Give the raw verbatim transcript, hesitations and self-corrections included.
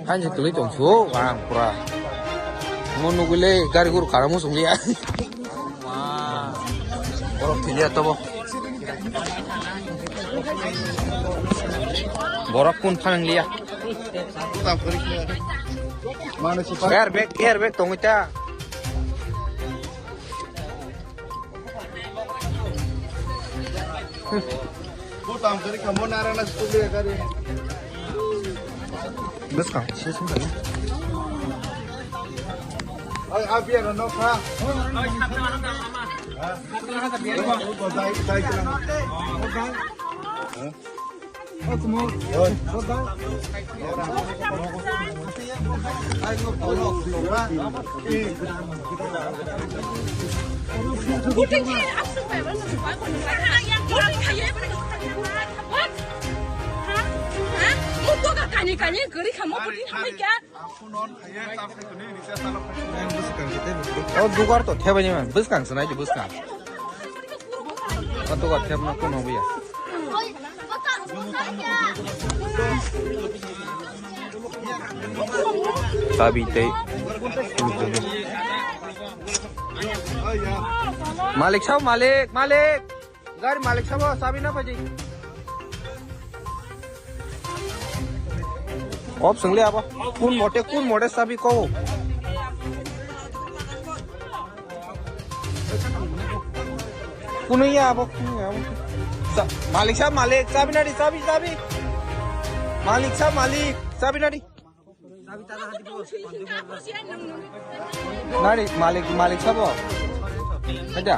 Hanjak tuli tong su, ang pura. Mo nugui le gari guru kara mo sung liya. Borok thiliya tobo. Borok kun phanang liya. Airbag, airbag tongwi ta. Butam kari kamu narana stupid kari. Bwskang, session kari. Ay, abi ano no kha. Dai, dai, dai. Kani kani gari kamo kudi hamai kya? O dugar to theba ni man, bwskang se nai di bwskang. O dugar theba na kuno buya. Tabi tei. Malik sab, malik, malik. Gari malik sabo, sabi na paji. Op sengli abo. Kun mote, kun mote sabi ko. Kunu ya abo, kunu ya abo. Sa-, malik sab, malik, sabi nadi, sabi, sabi. Malik sab, malik, sabi nadi. Nari, malik, malik sabo. Aja.